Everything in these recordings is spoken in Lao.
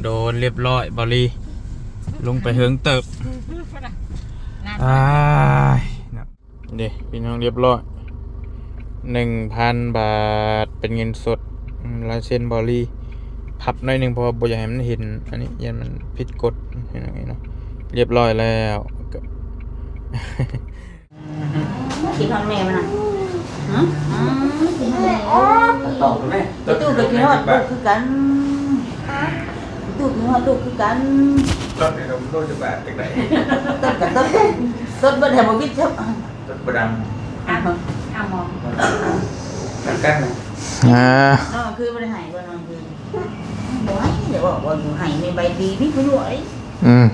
ໂດນລຽບຮ້ອຍ ເບົາລີ ລົງໄປເຫິງເຕີບ. ອ້າຍ ເດ້ ພີ່ນ້ອງ ລຽບຮ້ອຍ ໜຶ່ງພັນບາດ ເປັນເງິນສົດ. ອືມ ລາຍເຊັນເບົາລີ ພັບໜ້ອຍໜຶ່ງ ເພາະວ່າບໍ່ຢາກໃຫ້ມັນເຫັນ ອັນນີ້ ຢ້ານມັນຜິດກົດ ພີ່ນ້ອງເອີຍເນາະ. ລຽບຮ້ອຍແລ້ວ ຄິດຮອດແມ່ມັນນະ. ຫຶ? ອືມ ຄິດຮອດແມ່. ໂອ້ຍ ຕອບແມ່. ຕູ້ກໍຄິດຮອດລູກຄືກັນ. ຕູ້ຄິດຮອດລູກຄືກັນ. ຕົດນີ້ກໍບໍ່ຮູ້ຈະບາດຈັ່ງໃດ. ຕົດກໍຕົດ ຕົດເບິດແລ້ວບໍ່ບິດຊ້ຳ. ຕົດບໍ່ດັງ. ອາ ອາໝໍ. ກັນນະ. ເອີ ນ້ອງຄືບໍ່ໄດ້ໃຫ້ບໍ່ ນ້ອງຄືບໍ່ໃຫ້. ດຽວບອກວ່າຢູ່ໃຫ້ແມ່ໃບດີມີຜູ້ຢູ່ເອີຍ. ອືມ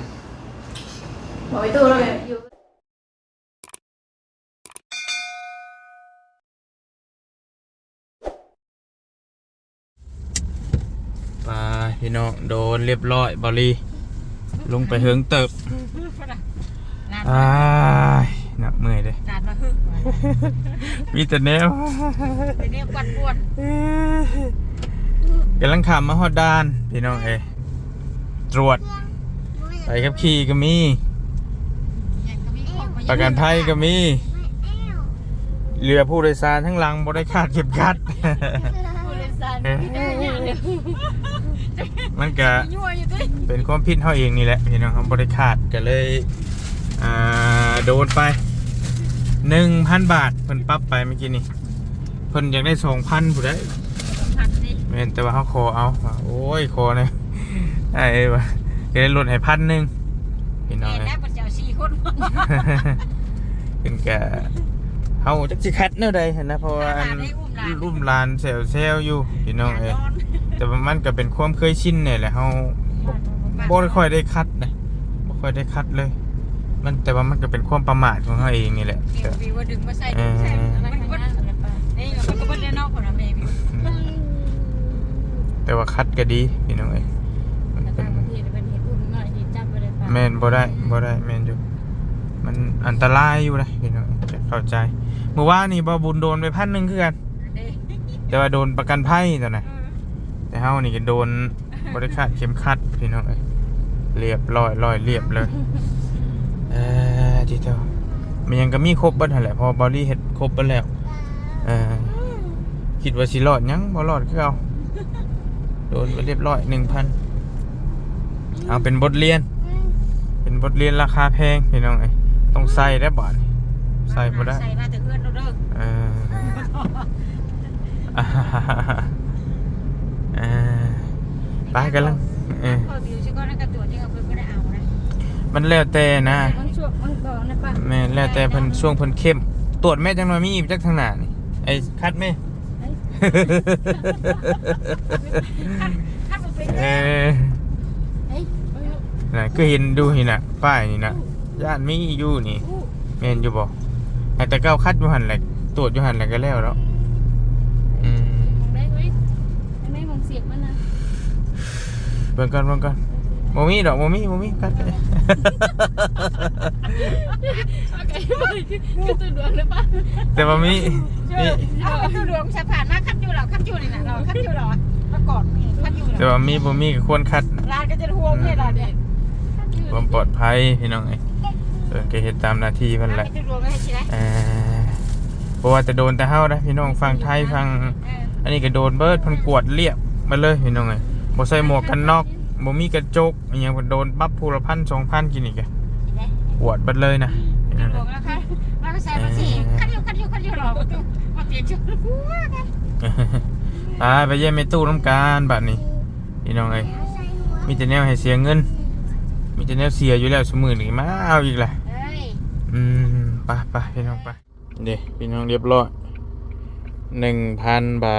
ບອກໄອ້ຕູ້ແລ້ວແຫຼະຢູ່. ໄປພີ່ນ້ອງ ໂດນລຽບຮ້ອຍ ເບົາລີ ລົງໄປເຫິງເຕີບ. ອ້າຍ ໜັກເມື່ອຍເດ້ ມີແຕ່ແນວ ແຕ່ແນວປັ່ນປ່ວນ. ກຳລັງຂ້າມມາຮອດດ່ານ ພີ່ນ້ອງເອີຍ. ຕວດ ໃບຂັບຂີ່ກໍມີ ປະກັນໄພກໍມີ. ເຫຼືອຜູ້ໂດຍສານທາງຫຼັງບໍ່ໄດ້ຄາດເຂັມຂັດ. ຜູ້ໂດຍສານ ເອີ ມັນກະເປັນຄວາມຜິດເຮົາເອງນີ້ແຫຼະ ພີ່ນ້ອງ ເຮົາບໍ່ໄດ້ຄາດ ກໍເລີຍ ອ່າ ໂດນໄປ ໜຶ່ງພັນບາດ ເພິ່ນປັບໄປເມື່ອກີ້ນີ້. ເພິ່ນຢາກໄດ້ສອງພັນພຸ້ນໃດ໋. ສອງພັນນີ້ ແມ່ນ ແຕ່ວ່າເຮົາຂໍເອົາ ວ່າ ໂອ້ຍ ຂໍແດ່ ອ້າຍເອີຍ ວ່າ ຢາກໄດ້ລົດໃຫ້ພັນໜຶ່ງ ພີ່ນ້ອງເອີຍ. ແມ່ນແລ້ວ ເພິ່ນຈະເອົາສີ່ຄົນ ເພິ່ນກະ ເຮົາຈັກຊິຂັດແນວໃດຫັ້ນນະ ເພາະວ່າ ອັນ ອຸ້ມຫຼານ ອຸ້ມຫຼານແຊວໆຢູ່ ພີ່ນ້ອງເອີຍ. ແຕ່ວ່າມັນກະເປັນຄວາມເຄີຍຊິນແດ່ແຫຼະ ເຮົາບໍ່ ບໍ່ຄ່ອຍໄດ້ຂັດນະ ບໍ່ຄ່ອຍໄດ້ຂັດເລີຍ. ມັນ ແຕ່ວ່າມັນກໍເປັນຄວາມປະໝາດຂອງເຮົາເອງນີ້ແຫຼະ. ເອີ ແຕ່ວ່າຂັດກໍດີ ພີ່ນ້ອງເອີຍ. ມັນເປັນ ແມ່ນ ບໍ່ໄດ້ ບໍ່ໄດ້ ແມ່ນຢູ່ ມັນອັນຕະລາຍຢູ່ນະ ພີ່ນ້ອງເອີຍ ຈະເຂົ້າໃຈ. ມື້ວານນີ້ບ່າວບຸນໂດນໄປພັນໜຶ່ງຄືກັນ ແຕ່ວ່າໂດນປະກັນໄພຕອນນັ້ນ ແຕ່ເຮົານີ້ກໍໂດນ ບໍ່ໄດ້ຄາດເຂັມຂັດ ພີ່ນ້ອງເອີຍ ລຽບຮ້ອຍ ລອຍລຽບເລີຍ. ເອີ ຕິໂຕ ແມ່ນຫຍັງກໍມີຄົບເບິດຫັ້ນແຫຼະ ເພາະວ່າເບົາລີເຮັດຄົບເບິດແລ້ວ. ເອີ ຄິດວ່າຊິລອດ ຍັງບໍ່ລອດຄືເກົ່າ ໂດນໄປລຽບຮ້ອຍ ໜຶ່ງພັນ. ເອົາເປັນບົດຮຽນ ເປັນບົດຮຽນລາຄາແພງ ພີ່ນ້ອງເອີຍ ຕ້ອງໃສ່ແລ້ວບາດນີ້ ໃສ່ບໍ່ໄດ້ ໃສ່ມາແຕ່ເຮືອນໂລດເດີ. ເອີ ອ່າ ໄປ ກຳລັງ ເອີ ມັນແລ້ວແຕ່ນະ ມັນຊ່ວງ ມັນບໍ່ນະປະ ແມ່ນ ແລ້ວແຕ່ເພິ່ນ ຊ່ວງເພິ່ນເຂັ້ມ. ຕວດແມ່ ຈັກໜ່ອຍມີອີກຈັກທາງໜ້ານີ້ ໄອ້ ຄັດແມ່ ເອີ ນະ ຄືເຫັນຢູ່ນີ້ນະ ປ້າຍນີ້ນະ ຢ້ານມີຢູ່ນີ້. ແມ່ນຢູ່ບໍ່? ໃຫ້ແຕ່ເກົ່າຄັດຢູ່ຫັ້ນແຫຼະ ຕວດຢູ່ຫັ້ນແຫຼະ ກໍແລ້ວດອກ. ອືມ ເບິ່ງກ່ອນ ເບິ່ງກ່ອນ. ບໍ່ມີດອກ ບໍ່ມີ ບໍ່ມີ ຄັດໄປ. ແຕ່ວ່າມີ ມີ ເອົາປະຕູຫຼວງສະພານມາ ຄັດຢູ່ລາວ ຄັດຢູ່ນີ້ນະ ລາວຄັດຢູ່ລາວ ມາກອດນີ້ ຄັດຢູ່ລາວ. ແຕ່ວ່າມີ ບໍ່ມີ ກໍຄວນຄັດ ຫຼານກໍຈະຫ່ວງເດ້ ຫຼານເດ້ ຄວາມປອດໄພ ພີ່ນ້ອງເອີຍ. ເພິ່ນກໍເຮັດຕາມໜ້າທີ່ເພິ່ນແຫຼະ. ເອີ ບໍ່ວ່າແຕ່ໂດນແຕ່ເຮົານະ ພີ່ນ້ອງຝັ່ງໄທ ຝັ່ງ ເອີ ອັນນີ້ກໍໂດນເບິດ ເພິ່ນກວດລຽບມາເລີຍ ພີ່ນ້ອງເອີຍ. ບໍ່ໃສ່ໝວກກັນນັອກ ບໍ່ມີກະຈົກ ອີ່ຫຍັງ ເພິ່ນໂດນປັບຜູ້ລະພັນສອງພັນ ກິນອີກ ກະກວດເບິດເລີຍນະ. ອືມ ລາວກໍໃສ່ພາສີ ຄັນຢູ່ ຄັນຢູ່ ຄັນຢູ່ ລໍປະຕູ ມາປ່ຽນຊຸດ ໄປ ໄປຢ້ຽມແມ່ຕູ້ນຳກັນບາດນີ້ ພີ່ນ້ອງເອີຍ. ມີແຕ່ແນວໃຫ້ເສຍເງິນ ມີແຕ່ແນວເສຍຢູ່ແລ້ວ ຊຸມື້ນີ້ມາເອົາອີກລະ. ອືມ ໄປ ໄປ ພີ່ນ້ອງ ໄປ. ເດ້ ພີ່ນ້ອງ ລຽບຮ້ອຍ ໜຶ່ງພັນບາ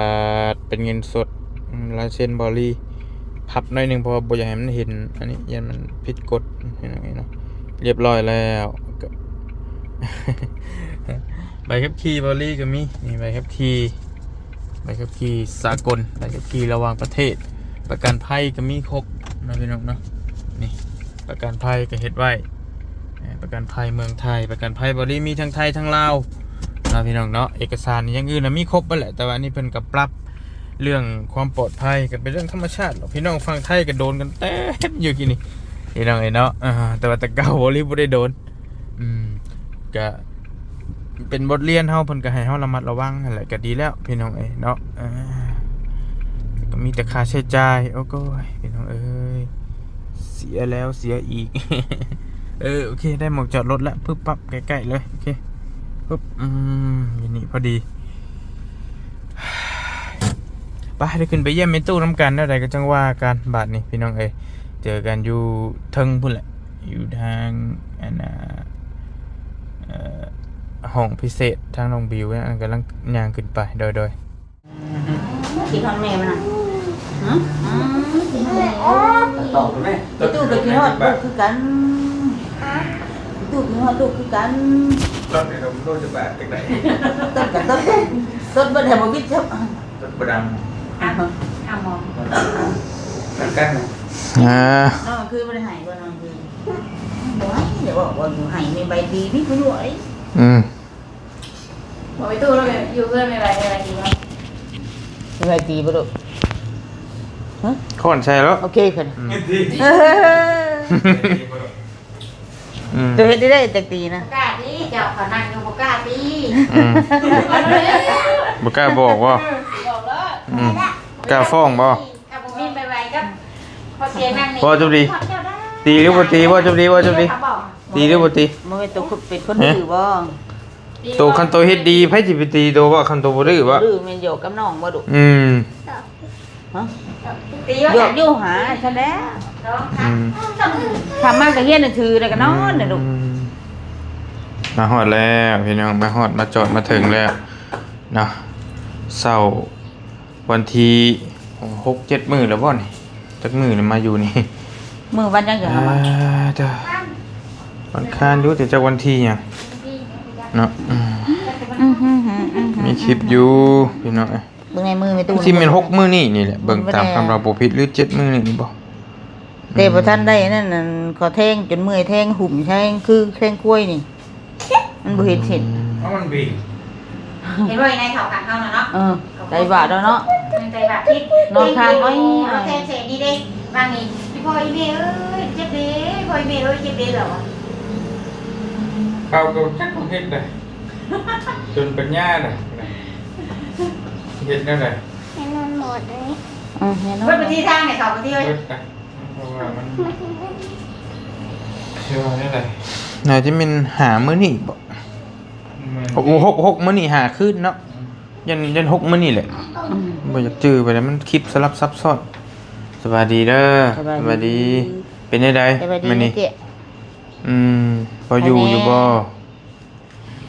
ດ ເປັນເງິນສົດ. ອືມ ລາຍເຊັນເບົາລີ ພັບໜ້ອຍໜຶ່ງ ເພາະວ່າບໍ່ຢາກໃຫ້ມັນເຫັນ ອັນນີ້ ຢ້ານມັນຜິດກົດ ພີ່ນ້ອງເອີຍເນາະ. ລຽບຮ້ອຍແລ້ວ ກໍ ໃບຂັບຂີ່ເບົາລີກໍມີ ນີ້ ໃບຂັບຂີ່ ໃບຂັບຂີ່ສາກົນ ໃບຂັບຂີ່ລະຫວ່າງປະເທດ ປະກັນໄພກໍມີຄົບເນາະ ພີ່ນ້ອງເນາະ. ນີ້ ປະກັນໄພກໍເຮັດໄວ້ ເອີ ປະກັນໄພເມືອງໄທ ປະກັນໄພເບົາລີ ມີທັງໄທທັງລາວເນາະ ພີ່ນ້ອງເນາະ. ເອກະສານຢ່າງອື່ນນະມີຄົບເບິດແຫຼະ ແຕ່ວ່າອັນນີ້ເພິ່ນກໍປັບ ເລື່ອງຄວາມປອດໄພກໍເປັນເລື່ອງທຳມະຊາດແຫຼະ ພີ່ນ້ອງຝັ່ງໄທກໍໂດນກັນເຕັມຢູ່ກີ້ນີ້ ພີ່ນ້ອງເອີຍເນາະ. ອ່າ ແຕ່ວ່າແຕ່ເກົ່າບໍ່ລີບໍ່ໄດ້ໂດນ ອືມ ກະເປັນບົດຮຽນເຮົາ ເພິ່ນກະໃຫ້ເຮົາລະມັດລະວັງຫັ້ນແຫຼະ ກະດີແລ້ວພີ່ນ້ອງເອີຍເນາະ. ອ່າ ກະມີແຕ່ຄ່າໃຊ້ຈ່າຍ ໂອ້ໂກຍ ພີ່ນ້ອງເອີຍ ເສຍແລ້ວເສຍອີກ. ເອີ ໂອເຄ ໄດ້ໝ່ອງຈອດລົດລະ ປຶບປັບ ໃກ້ໆເລີຍ ໂອເຄ ປຶບ ອືມ ຢູ່ນີ້ພໍດີ. ໄປ ໄດ້ຂຶ້ນໄປຢ້ຽມແມ່ຕູ້ນຳກັນ ແນວໃດກໍຈັ່ງວ່າກັນ ບາດນີ້ພີ່ນ້ອງເອີຍ ເຈີກັນຢູ່ເທິງພຸ້ນແຫຼະ ຢູ່ທາງ ອັນນ່າ ເອີ ຫ້ອງພິເສດ ທາງນ້ອງບິວນັ້ນ ກຳລັງຍ່າງຂຶ້ນໄປ ໂດຍ ໂດຍ. ຄິດຮອດແມ່ມັນນະ ຫຶ? ອືມ ຄິດຮອດແມ່ ຕອບແມ່ ຕູ້ກໍຄິດຮອດລູກຄືກັນ ຕູ້ຄິດຮອດລູກຄືກັນ ຕອບໃຫ້ເຮົາໂດນຈະບາດຈັງໃດ ຕອບກໍຕອບ ຕອບບໍ່ໄດ້ບໍ່ວິດ ຕອບບໍ່ດັງ ອ່ະ ອ່ະ ໝໍ ກັນນະ ອ່າ ນອນຄືບໍ່ໄດ້ໃຫ້ບໍ່ ນອນຄືບໍ່ໃຫ້ ດຽວບອກວ່າຢູ່ໃຫ້ແມ່ໃບດີມີຜູ້ຢູ່ເດ້ ອືມ. ບອກໄປຕູ້ແລ້ວ ຢູ່ເຮືອນແມ່ໃບ ແມ່ໃບຕີບໍ່ ແມ່ໃບຕີບໍ່ລູກ ຮະ ຄ້ອນໃສ່ແລ້ວ ໂອເຄ ເພິ່ນ ອືມ ອືມ ໂຕເຮັດໄດ້ຈັກຕີນະ ບໍ່ກ້າຕີ ເຈົ້າເຂົານັ່ງຢູ່ບໍ່ກ້າຕີ ອືມ ບໍ່ກ້າບອກບໍ່ ບອກແລ້ວ ອືມ ກ້າຟ້ອງບໍ່ ຖ້າບໍ່ມີແມ່ໃບກັບພໍ່ເສຍນັ່ງນີ້ ບໍ່ຈຸດດີ ເຈົ້າໄດ້ ຕີຫຼືບໍ່ຕີ ບໍ່ຈຸດດີ ບໍ່ຈຸດດີ ຕີຫຼືບໍ່ຕີ ບໍ່ແມ່ນໂຕເປັນຄົນດື້ບໍ່ ໂຕຄັນໂຕເຮັດດີ ໃຜຊິໄປຕີໂຕບໍ່ ຄັນໂຕບໍ່ດື້ບໍ່ ບໍ່ດື້ແມ່ນຢອກກັບນ້ອງບໍ່ດຸ ອືມ ຮະ ຕີຢູ່ ຢອກຢູ່ຫາຊັ້ນແຫຼະ ອືມ ທຳມາກໍຮຽນໜັງສືແລ້ວກໍນອນນະລູກ ອືມ ມາຮອດແລ້ວພີ່ນ້ອງ ມາຮອດມາຈອດມາເຖິງແລ້ວເນາະ ເຊົ້າ ວັນທີຫົກເຈັດມື້ແລ້ວບໍ່ນີ້ ຈັກມື້ແລ້ວມາຢູ່ນີ້ ມື້ວັນຫຍັງເຈົ້າ ອ່າ ເຈົ້າ ວັນຄານຢູ່ ແຕ່ຈັກວັນທີຫຍັງເນາະ ອືມ ອືມ ມີຄລິບຢູ່ພີ່ນ້ອງເອີຍ ເບິ່ງໃນມືແມ່ຕູ້ ຊິແມ່ນຫົກມື້ນີ້ນີ້ແຫຼະ ເບິ່ງຕາມຄຳເວົ້າບໍ່ຜິດ ຫຼືເຈັດມື້ນີ້ບໍ່ ແຕ່ບໍ່ທັນໄດ້ນັ້ນ ອັນ ຂໍແທງຈົນເມື່ອຍ ແທງຫຸ້ມ ແທງຄືແທງຄວາຍນີ້ ມັນບໍ່ເຫັນເສັ້ນ ເພາະມັນບິນ ເຫັນບໍ່ ໃນເຂົາກັນເຮົານະເນາະ ເອີ ໃສ່ບາດແລ້ວເນາະ ໃສ່ບາດຜິດ ນອນຄ້າງ ໂອ້ຍ ແທງເສດນີ້ເດ້ ບາງນີ້ ອີ່ພໍ່ອີ່ແມ່ເອີຍ ເຈັບເດ້ ພໍ່ອີ່ແມ່ເອີຍ ເຈັບເດ້ ແລ້ວ ເຂົາກໍຈັກເຂົາເຮັດໄດ້ ຈົນປັນຍາໄດ້ ເຮັດແນວໃດ ໃຫ້ນອນໝົດເລີຍ ເອີ ໃຫ້ນອນ ເບິດໄປທີ່ທາງໃຫ້ເຂົາໄປທີ່ເອີຍ ເບິດໄປ ເພາະວ່າມັນ ຊິວ່າແນວໃດ ໜ້າຈະແມ່ນຫ້າມື້ນີ້ບໍ ແມ່ນ ຫົກ ຫົກ ຫົກມື້ນີ້ ຫ້າຄືນເນາະ ອືມ ຢ້ານ ຢ້ານຫົກມື້ນີ້ແຫຼະ ອືມ ບໍ່ຢາກຈື່ໄປແລ້ວ ມັນຄລິບສະຫຼັບຊັບຊ້ອນ. ສະບາຍດີເດີ ສະບາຍດີ ສະບາຍດີ ເປັນຈັ່ງໃດ ສະບາຍດີ ມື້ນີ້ ອືມ ພໍຢູ່ຢູ່ບໍ່?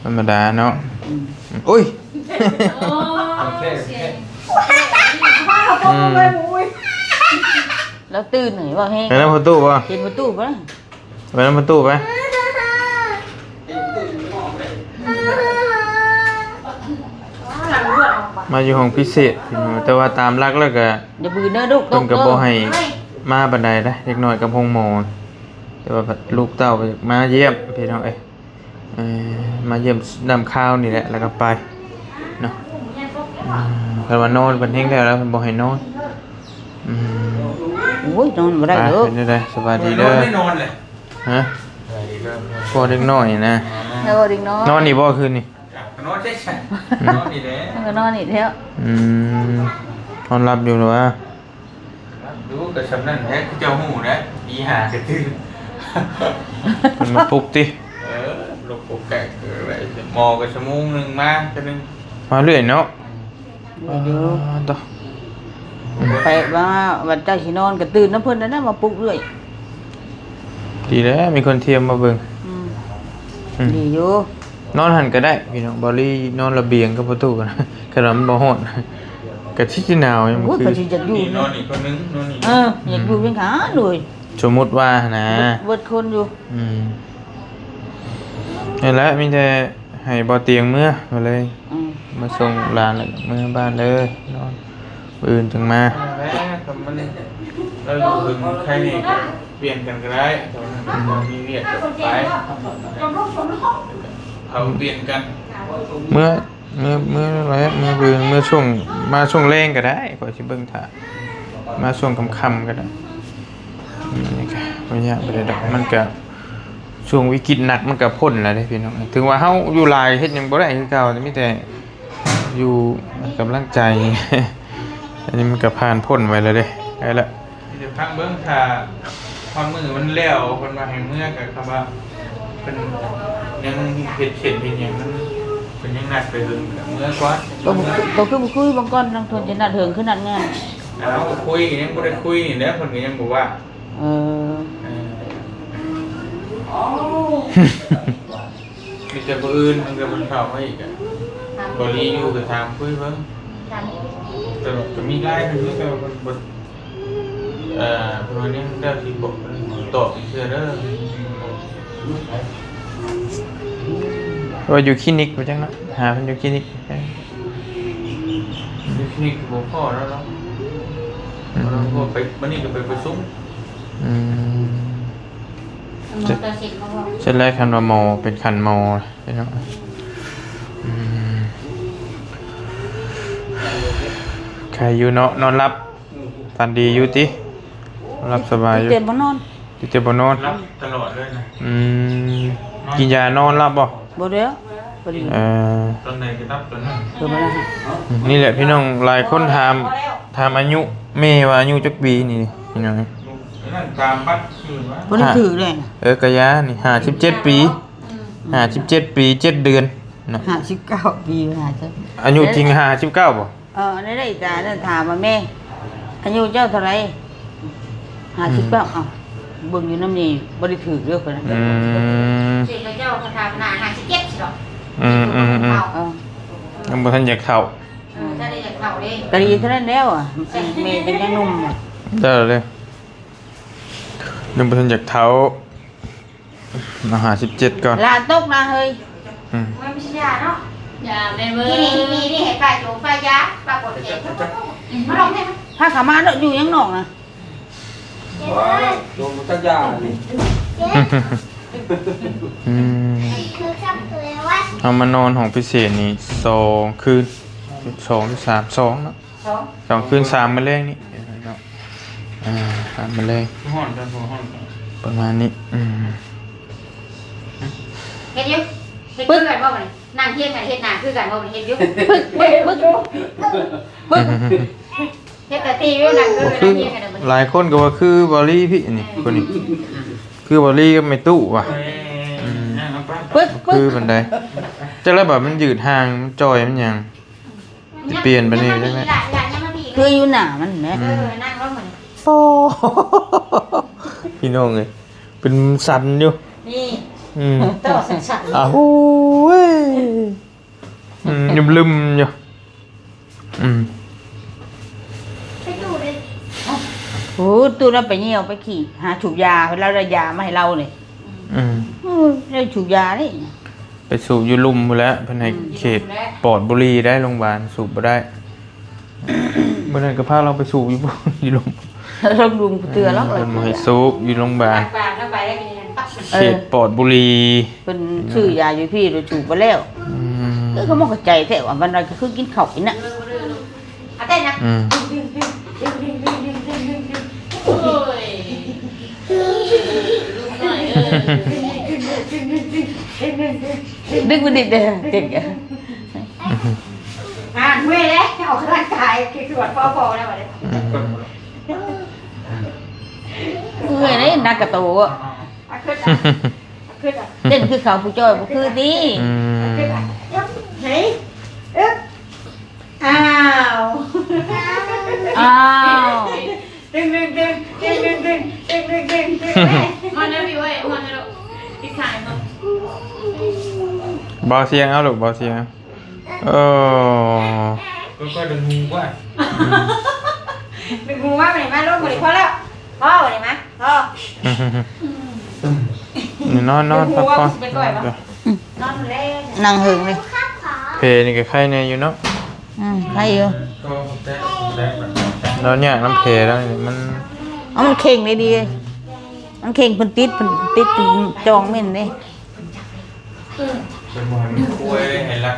ທຳມະດາເນາະ ອືມ ໂອ້ຍ ໂອ້ ອືມ ລາວຕື່ນນີ້ ເວົ້າແຮງ ໄປນຳພໍ່ຕູ້ບໍ່? ເຫັນພໍ່ຕູ້ບໍ່? ໄປນຳພໍ່ຕູ້ໄປ ມາຢູ່ຫ້ອງພິເສດ ແຕ່ວ່າຕາມຫຼັກແລ້ວກະ ຢ່າບືນເດີລູກ ເພິ່ນກະບໍ່ໃຫ້ມາປານໃດເດ້ ເດັກນ້ອຍກັບໂຮງໝໍ ແຕ່ວ່າພັດລູກເຕົ້າຢາກມາຢ້ຽມ ພີ່ນ້ອງເອີຍ. ເອີ ມາຢ້ຽມນຳຄາວນີ້ແຫຼະ ແລ້ວກໍໄປເນາະ ອືມ ຄັນວ່ານອນເພິ່ນແຮງແລ້ວ ແລ້ວເພິ່ນບໍ່ໃຫ້ນອນ ອືມ ໂອ້ຍ ນອນບໍ່ໄດ້ເດີ ເປັນຈັ່ງໃດ ສະບາຍດີເດີ ນອນແລ້ວ ຮະ ສະບາຍດີເດີ ພໍ່ເດັກນ້ອຍນີ້ນະ ເອີ ເດັກນ້ອຍ ນອນນີ້ບໍ່ຄືນນີ້ ນອນໃສ ອືມ ນອນນີ້ແຫຼະ ມັນກໍນອນນີ້ແລ້ວ ອືມ ນອນຫຼັບຢູ່ລະຫວາ? ດູກໍຊ່ຳນັ້ນແຫຼະ ຄືເຈົ້າຮູ້ແຫຼະ ຕີຫ້າກໍຕື່ນ ເພິ່ນມາປຸກຕິ ເອີ ລຸກປຸກແກະ ໝໍກໍຊົ່ວໂມງໜຶ່ງມາເທື່ອໜຶ່ງ ມາເລື້ອຍເນາະ ອືມ ເອີ ຕະ ແປະວ່າວັນເຈົ້າຊິນອນກໍຕື່ນນຳເພິ່ນນັ້ນນະ ມາປຸກເລື້ອຍ ດີແລ້ວ ມີຄົນທຽມມາເບິ່ງ ອືມ ອືມ ດີຢູ່ ນອນຫັ້ນກໍໄດ້ພີ່ນ້ອງ ບ່າວລີນອນລະບຽງກັບປະຕູ ຄັນວ່າມັນບໍ່ຮ້ອນ ກະຊິໜາວຍາມມື້ຄືນ ໂອ້ຍ ເພິ່ນຊິຢາກຢູ່ ນີ້ນອນອີກຄົນໜຶ່ງ ນອນນີ້ ເອີ ຢາກຢູ່ ອືມ ວຽງຈັນໂດຍ ສົມມຸດວ່ານະ ເບິດ ເບິດຄົນຢູ່ ອືມ ນັ້ນແຫຼະ ມີແຕ່ໃຫ້ບ່າວຕຽງເມືອ ກໍເລີຍ ອືມ ມາສົ່ງຫຼານແລ້ວເມືອບ້ານເລີຍ ນອນ ມື້ອື່ນຈຶ່ງມາ ແລ້ວມັນ ແລ້ວຢູ່ເຖິງໄຄນີ້ກໍປ່ຽນກັນກໍໄດ້ ແຕ່ວ່າມີວຽກກໍໄປ ເຮົາປ່ຽນກັນ ເມືອ ເມື່ອ ເມື່ອແລ້ວ ເມື່ອບຶງ ເມື່ອຊ່ວງ ມາຊ່ວງແລງກໍໄດ້ ຂ້ອຍຊິເບິ່ງຖ້າ ມາຊ່ວງຄ່ຳໆກໍໄດ້. ອືມ ນີ້ກໍບໍ່ຍາກປານໃດດອກ ມັນກໍຊ່ວງວິກິດໜັກມັນກໍພົ້ນແລ້ວເດ້ພີ່ນ້ອງ. ເຖິງວ່າເຮົາຢູ່ຫຼາຍເຮັດຫຍັງບໍ່ໄດ້ຄືເກົ່າ ມີແຕ່ຢູ່ໃຫ້ກຳລັງໃຈ. ອັນນີ້ມັນກໍຜ່ານພົ້ນໄປແລ້ວເດ້ ໄດ້ລະ. ມີແຕ່ຟັງເບິ່ງ ຖ້າຮອດມື້ມັນແລ້ວ ເພິ່ນວ່າໃຫ້ເມືອ ກໍຄຳວ່າເພິ່ນຍັງເຮັດເຂດເຮັດຫຍັງ ມັນ ເພິ່ນຍັງນັດໄປເຫິງ ກໍເມືອກ່ອນ. ໂຕ ໂຕຄືບໍ່ຄຸຍບາງກ່ອນ ນາງທວນຈະນັດເຫິງ ຄືນັດງານ. ເອົາ ກໍຄຸຍ ກໍຍັງບໍ່ໄດ້ຄຸຍນີ້ແຫຼະ ເພິ່ນກໍຍັງບໍ່ວ່າງ. ເອີ ເອີ ມີແຕ່ມື້ອື່ນມັນກໍເພິ່ນເຂົ້າມາອີກອະ. ບໍ່ລີຢູ່ກໍຖາມຄຸຍເບິ່ງ ຖາມ ແຕ່ວ່າກໍມີຫຼາຍເພິ່ນຢູ່ ແຕ່ວ່າເພິ່ນບໍ່ ເອີ ເພິ່ນວ່າຍັງ ແຕ່ຊິບອກເພິ່ນຕອບອີກເທື່ອເດີ. ວ່າຢູ່ຄລີນິກວ່າຈັ່ງເນາະ ຫາເພິ່ນຢູ່ຄລີນິກ. ຢູ່ຄລີນິກບໍ່ພໍແລ້ວເນາະ. ອືມ ບໍ່ໄປ ມື້ນີ້ກໍໄປປະຊຸມ. ອືມ ເສັດແລ້ວ ຄັນວ່າໝໍເປັນຂັ້ນໝໍເນາະ. ອືມ ໄຄຢູ່ເນາະ ນອນຫຼັບຝັນດີຢູ່ຕິ? ນອນຫຼັບສະບາຍຢູ່ ຕິດແຕ່ບໍ່ນອນ ຕິດແຕ່ບໍ່ນອນ ຫຼັບຕະຫຼອດເລີຍນະ. ອືມ ກິນຢານອນຫຼັບບໍ່? ບໍ່ເດ້ ບໍ່ໄດ້ກິນ. ເອີ ຕອນໃດກໍຫຼັບຕອນນັ້ນ. ເອີ ບໍ່ໄດ້. ນີ້ແຫຼະພີ່ນ້ອງ ຫຼາຍຄົນຖາມ ຖາມອາຍຸແມ່ວ່າອາຍຸຈັກປີນີ້ພີ່ນ້ອງ. ນັ້ນຕາມບັດຄືນວ່າ ບໍ່ໄດ້ຖືກເລີຍ. ເອີ ກະຢານີ້ ຫ້າສິບເຈັດປີ ອືມ ຫ້າສິບເຈັດປີ ເຈັດເດືອນເນາະ. ຫ້າສິບເກົ້າປີ ຫ້າສິບ ອາຍຸຈິງຫ້າສິບເກົ້າບໍ່? ເອີ ອັນນີ້ໄດ້ ອີຕານັ້ນຖາມວ່າ ແມ່ ອາຍຸເຈົ້າເທົ່າໃດ? ຫ້າສິບເກົ້າ. ອືມ ເອົ້າ ເບິ່ງຢູ່ນຳນີ້ບໍ່ໄດ້ຖືກເດີເພິ່ນ. ອືມ ເຈົ້າກໍຖາມໜ້າ ຫ້າສິບເຈັດຊິດອກ. ອືມໆໆ ເອີ ຍັງບໍ່ທັນຢາກເຖົ້າ. ເອີ ຖ້າໄດ້ຢາກເຖົ້າເດ້ ກະດີເທົ່ານັ້ນແລ້ວອະ ແມ່ກໍຍັງໜຸ່ມ. ໄດ້ເລີຍ ຍັງບໍ່ທັນຢາກເຖົ້າ. ເອົາຫ້າສິບເຈັດກ່ອນ ຫຼານຕົກນະເຮີ້ຍ. ອືມ ມັນບໍ່ໃຊ່ຢາເນາະ ຢາແມ່ເວີ້ຍ. ນີ້ ນີ້ ນີ້ໃຫ້ປ້າໂຈປ້າຢາ ປ້າກວດແຂນ ມາລອງແດ່. ພາເຂົ້າມາເນາະ ຢູ່ຫຍັງນອກນະ. ວ້າວ ໂດນບໍ່ຈັກຢານີ້. ອືມ ເຮົາມານອນຫ້ອງພິເສດນີ້ ສອງຄືນ ສອງ ສາມ ສອງເນາະ. ສອງ ສອງຄືນ ສາມມື້ແລງນີ້ເນາະ. ອ່າ ສາມມື້ແລງ ຮ້ອນຈັງ ຮ້ອນ ປະມານນີ້. ອືມ ເຮັດຢູ່ ເຮັດຄືກັນບໍ່ບັດນີ້? ນັ່ງຮຽງກັນເຮັດໜ້າຄືກັນບໍ່ບັດນີ້? ເຮັດຢູ່ ປຶກ ປຶກ ປຶກ ປຶກ ເຮັດຕາຕີຢູ່ ນັ່ງຄືກັນ ນັ່ງຮຽງກັນ. ຫຼາຍຄົນກໍວ່າຄືບາລີພີ້ນີ້ ເອີ ຄົນນີ້ຄືບາລີກັບແມ່ຕູ້ວ່າ. ເອີ ອືມ ປຶກ ປຶກ ຄືປານໃດ ຈັກແລ້ວ ບາດມັນຍືດຫ່າງ ມັນຈ່ອຍ ມັນຫຍັງ. ຊິປ່ຽນປານນີ້ໄດ້ແມ່? ຄືຢູ່ໜ້າມັນແຫຼະ. ອືມ ເອີ ນັ່ງລົງມານີ້. ໂອ້ ພີ່ນ້ອງເອີຍ ເປັນສັ່ນຢູ່ນີ້. ອືມ ຕໍ່ສັ່ນໆ. ອ້າວ ໂອ້ຍ ອືມ ລຶມໆຢູ່. ອືມ ໂອ້ ຕູ້ລາວໄປຍ່ຽວໄປຂີ້ ຫາສູບຢາ ລາວໄດ້ຢາມາໃຫ້ລາວນີ້. ອືມ ເອີ ໄດ້ສູບຢານີ້. ໄປສູບຢູ່ລຸ່ມພຸ້ນແຫຼະ ເພິ່ນໃຫ້ ອືມ ເຂດປອດບຸລີໄດ້ ໂຮງບານສູບບໍ່ໄດ້. ມື້ນັ້ນກໍພາລາວໄປສູບຢູ່ພຸ້ນ ຢູ່ລຸ່ມ ລົງລຸມເທື່ອແລ້ວ. ອືມ ເພິ່ນບໍ່ໃຫ້ສູບຢູ່ໂຮງບານ ເຂດປອດບຸລີ. ເພິ່ນຊື້ຢາຢູ່ພີ້ ໂດຍສູບບໍ່ແລ້ວ. ອືມ ເອີ ກໍບໍ່ເຂົ້າໃຈແທ້ວ່າ ວັນນັ້ນກໍຄືກິນເຂົ້າກິນນະ. ອືມ ດຶງມັນດິເດີ ເກັ່ງ. ອ່າ ເມື່ອຍເດ້ ອອກກຳລັງກາຍ ຄືວ່າພໍໆແລ້ວບັດນີ້. ອືມ ເມື່ອຍເດ້ ໜັກກະໂຕ. ອ່ະ ຂຶ້ນ ອ່ະ ຂຶ້ນ ອ່ະ ເຕັ້ນຄືເຂົາຜູ້ຈ້ອຍບໍ່ຄືຕິ. ອືມ ອ່ະ ຂຶ້ນ ອ່ະ ເຮີ້ຍ ອຶບ ອ້າວ ອ້າວ ດຶງ ດຶງ ດຶງ ດຶງ ດຶງ ດຶງ ດຶງ ດຶງ ດຶງ ຮອດແລ້ວພີ່ເອີຍ ຮອດແລ້ວລູກ ອີກຂ້າງໜຶ່ງ ເບົາສຽງເອົາລູກ ເບົາສຽງ. ເອີ ຄ່ອຍໆດຶງຫູກວ່າ ອືມ ດຶງຫູກວ່າ ມານີ້ ມາລົງ ມານີ້ ພໍແລ້ວ ພໍ ມານີ້ ມາ ພໍ. ນີ້ນອນ ນອນ ພັກຜ່ອນ ນອນແລ້ວ ນັ່ງເຫິງເລີຍ. ແຜນີ້ກໍໄຄແດ່ຢູ່ເນາະ. ອືມ ໄຄຢູ່ ລາວຍາກນຳແຜລາວນີ້ ມັນ ເອົາ ມັນເຄັ່ງໄດ້ດີ ມັນເຄັ່ງ ເພິ່ນຕິດ ເພິ່ນຕິດ ເພິ່ນຈ່ອງເໝັນເດ້. ເພິ່ນບໍ່ໃຫ້ມັນຄົວເດ້ ໃຫ້ລັກ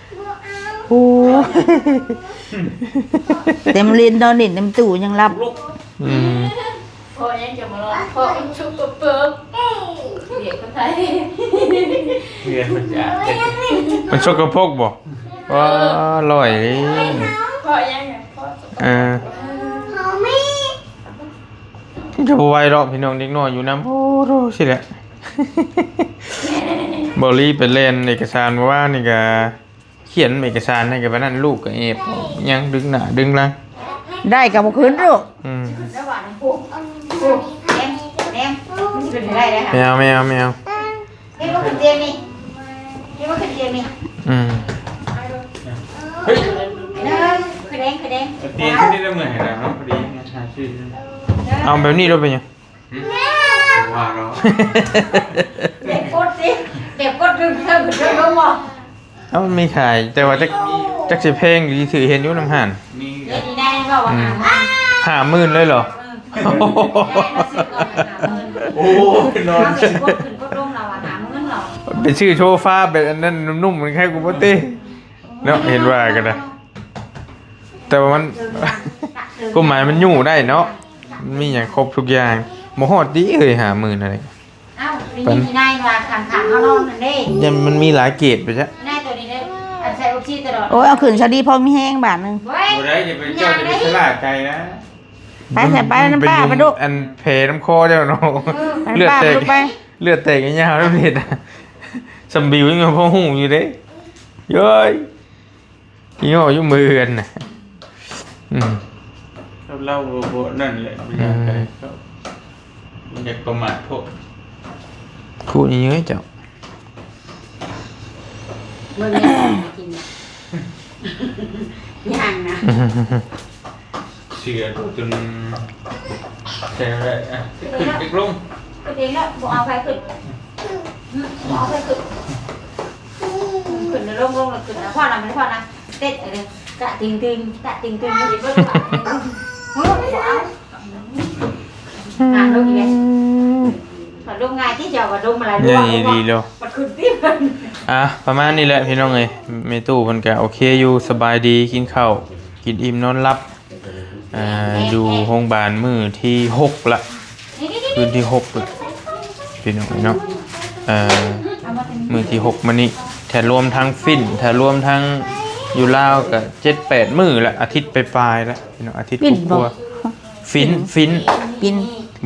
ໂອ້ ເຕັມຫຼິ້ນ ນອນຫຼິ້ນເຕັມຕູ້ຍັງຫຼັບ. ອືມ ເພາະຫຍັງຈະມາລອງ ເພາະມັນສົກກະປົກ ວຽກຄົນໄທ ວຽກຄົນຈາກ ມັນສົກກະປົກບໍ່? ວ້າ ລອຍເດ້ ເພາະຫຍັງ ເພາະສົກກະປົກ ເອີ ຈະບໍ່ໄຫວດອກພີ່ນ້ອງ ເດັກນ້ອຍຢູ່ນຳ ໂອ້ໂຫ ຊິແຫຼະ. ບໍ່ລີໄປແລ່ນເອກະສານມື້ວານນີ້ກະ ຂຽນເອກະສານໃຫ້ກັບອັນນັ້ນ ລູກກໍແອບຫຍັງດຶງໜ້າດຶງຫຼັງ ໄດ້ກໍບໍ່ຂຶ້ນລູກ. ອືມ ແນມ ແນມ ມັນຊິເປັນໄປໄດ້ໄດ໋ ແມວ ແມວ ແມວ ເຮັດບໍ່ຂຶ້ນຕຽງນີ້ ເຮັດບໍ່ຂຶ້ນຕຽງນີ້. ອືມ ເຮີ້ຍ ເດີ ຄືແດງ ຄືແດງ ເອົາຕຽງຂຶ້ນນີ້ລະເມື່ອຍແລ້ວເນາະ ພໍດີຫາຊື້ ເອົາແບບນີ້ໂລດ ເປັນຫຍັງ? ຫຶ? ວ່າເນາະ ແບບກົດຕິ ແບບກົດດຶງເທິງຂຶ້ນເທິງລົງບໍ່? ເອົ້າ ມັນມີຂາຍ ແຕ່ວ່າຈັກ ຈັກຊິແພງຫຼືຖື ເຫັນຢູ່ນຳຮ້ານ ມີ ເຮັດອີ່ນາງເວົ້າວ່າ ອືມ ຫ້າໝື່ນ ຫ້າໝື່ນເລີຍເຫລອ? ເອີ ໂອ້ຍ ນອນ ເຮົາຊິກົດຂຶ້ນກົດລົງລາວວ່າ ຫ້າໝື່ນເນາະ ໄປຊື້ໂຊຟາແບບອັນນັ້ນນຸ້ມໆ ມັນໃຄກວ່າບໍ່ຕິ ເນາະ ເຫັນວ່າກໍໄດ້ ແຕ່ວ່າມັນ ຄວາມໝາຍມັນຍູ້ໄດ້ເນາະ ມັນມີຫຍັງຄົບທຸກຢ່າງ ບໍ່ຮອດຕິເອີຍ ຫ້າໝື່ນ ອັນນີ້. ເອົ້າ ໄດ້ຍິນອີ່ນາຍວ່າຂ້າງໆເຮົານອນນັ້ນເດ້ ຍັງມັນມີຫຼາຍເກດໄປຊະ ອີ່ນາຍໂຕນີ້ເດ້ ອັນໃສ່ອົກຊີຕະຫຼອດ. ໂອ້ຍ ເອົາຂຶ້ນຊະດີ ພໍມີແຮງບາດໜຶ່ງ ໂອ້ຍ ບໍ່ໄດ້ ຢ່າໄປ ເຈົ້າຢ່າໄປຊະຫຼາຍໃຈນະ ໄປຊະ ໄປນຳປ້າໄປລູກ ອັນແຜນຳຄໍເຈົ້າເນາະ ເອີ ເລືອດແຕກ ໄປ ເລືອດແຕກຍາວໆ ແລ້ວເຮັດ ສຳບິວຍັງພໍຮູ້ຢູ່ເດ້ ເອີຍ. ຍີ່ຫໍ້ຢູ່ມື້ເຮືອນນະ ອືມ ລາວບໍ່ ບໍ່ນັ້ນແຫຼະ ບໍ່ຢາກໃຫ້ເຂົາ ບໍ່ຢາກປະໝາດພວກ ຄູດເຍີ້ຍເຈົ້າ ເບິ່ງແນ່ກິນນະ ຍ່າງນະ. ເສືອໂຕຕົນໃສ່ໄດ້ ອ່ະ ຂຶ້ນ ຂຶ້ນເອງແລ້ວ ບໍ່ເອົາໃຜຂຶ້ນ ບໍ່ເອົາໃຜຂຶ້ນ ຂຶ້ນແລ້ວລົງ ລົງແລ້ວຂຶ້ນ ພໍນະ ມັນພໍນະ ເຕັ້ນ ເອີ ຕະຕິງຕິງ ຕະຕິງຕິງ ເບິ່ງວ່າ ເອີ ບໍ່ເອົາ ອືມ ງານລົງອີກແລ້ວ ອືມ ມັນລົງງ່າຍຕິ ເຈົ້າວ່າລົງມາຫຼາຍ ໃຫຍ່ດີເນາະ ມັນຂຶ້ນຕິ ອ່ະ ປະມານນີ້ແຫຼະພີ່ນ້ອງເອີຍ ແມ່ຕູ້ເພິ່ນກະໂອເຄຢູ່ ສະບາຍດີ ກິນເຂົ້າ ກິນອີ່ມນອນຫຼັບ. ອ່າ ຢູ່ໂຮງບານມື້ທີຫົກລະ ຄືນທີຫົກລະ ພີ່ນ້ອງເນາະ ເອີ ມື້ທີຫົກມື້ນີ້ ຖ້າລວມທັງຟິນ ຖ້າລວມທັງຢູ່ລາວກະເຈັດແປດມື້ລະ ອາທິດປາຍໆລະ ພີ່ນ້ອງ ອາທິດກວ່າໆ ຟິນ ຟິນ ປິນ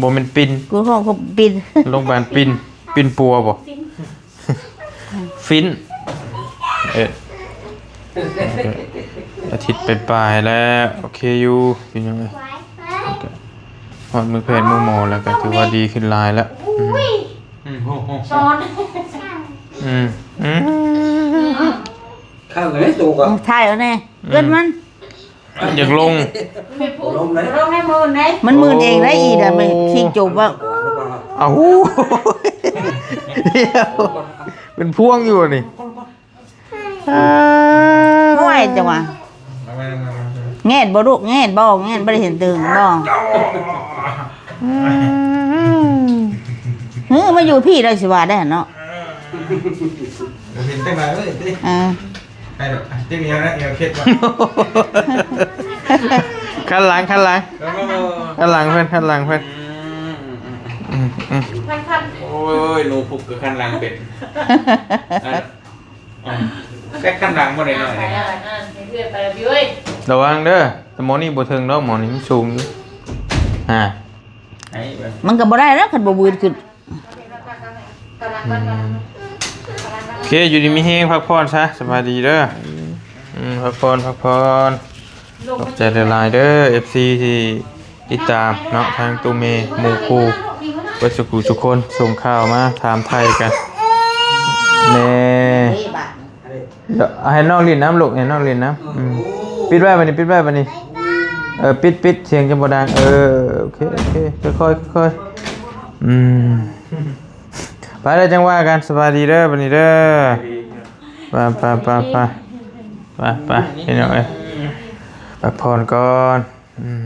ບໍ່ແມ່ນປິນ ກູຮ້ອງເຂົາປິນ ໂຮງບານປິນ ປິນປົວບໍ່? ຟິນ ເອີ ອາທິດປາຍໆແລ້ວ ໂອເຄຢູ່ ພີ່ນ້ອງເອີຍ ຮອດມື້ແພດມື້ໝໍແລ້ວກໍຖືວ່າດີຂຶ້ນຫຼາຍແລ້ວ ອືມ ອືມ ໂອ້ໂຫ ຊ້ອນ ອືມ ອືມ ຂ້າງໃດໂຕກະ ຖ່າຍເອົາແນ່ ອືມ ເອີ້ນມັນ ຢາກລົງ ບໍ່ລົງໃດ໋ ບໍ່ລົງໃນມື້ໃດ໋ ມັນມື່ນເອງໄດ໋ ອີດະ ມັນຂີ້ຈົບເວົ້າ ເອົ້າ ເປັນພວງຢູ່ນີ້ ຫ້ວຍ ຈັງຫວະ ແງດບໍ່ລູກ ແງດບໍ່ ແງດບໍ່ໄດ້ເຫັນຕື່ມບໍ່? ອືມ ເຮີ ມາຢູ່ພີ້ໄດ້ ຊິວ່າໄດ້ຫັ້ນເນາະ ບໍ່ເຫັນຈັ່ງໃດເອີຍຕິ ເອີ ໄປດອກ ຕິດແອວນະ ແອວເຄັດບໍ່ ຄັນຫຼັງ ຄັນຫຼັງ ຄັນຫຼັງເພິ່ນ ຄັນຫຼັງເພິ່ນ ອືມ ອືມ ອືມ ໂອ້ຍ ໂອ້ຍ ໜູພຸກກໍຄັນຫຼັງເປັນ ແຕ່ຄັນຫຼັງບໍ່ໄດ້ໜ້ອຍ ລະວັງເດີ ແຕ່ໝໍນີ້ບໍ່ເຖິງດອກ ໝໍນີ້ມັນສູງຢູ່ ອ່າ ມັນກໍບໍ່ໄດ້ແລ້ວ ຄັນບໍ່ວືດຂຶ້ນ ອືມ ໂອເຄ ຢູ່ດີມີແຮງ ພັກຜ່ອນຊະ ສະບາຍດີເດີ ອືມ ພັກຜ່ອນ ພັກຜ່ອນ ຂອບໃຈຫຼາຍໆເດີ ເອັຟຊີ ທີ່ຕິດຕາມເນາະ ທັງຕູ້ເມ ໝູ່ຄູ່ ເບິດສູ່ຜູ້ສູ່ຄົນ ສົ່ງຂ່າວມາຖາມໄຖ່ກັນແນ່ ໃຫ້ນ້ອງຫຼິ້ນນຳລູກ ໃຫ້ນ້ອງຫຼິ້ນນຳ ອືມ ປິດໄວ້ບາດນີ້ ປິດໄວ້ບາດນີ້ ເອີ ປິດ ປິດ ສຽງຈະບໍ່ດັງ ເອີ ໂອເຄ ໂອເຄ ຄ່ອຍໆ ຄ່ອຍໆ ອືມ ໄປແລ້ວຈັ່ງວ່າກັນ ສະບາຍດີເດີ ບາດນີ້ເດີ ໄປ ໄປ ໄປ ໄປ ໄປ ພີ່ນ້ອງເອີຍ ພັກຜ່ອນກ່ອນ ອືມ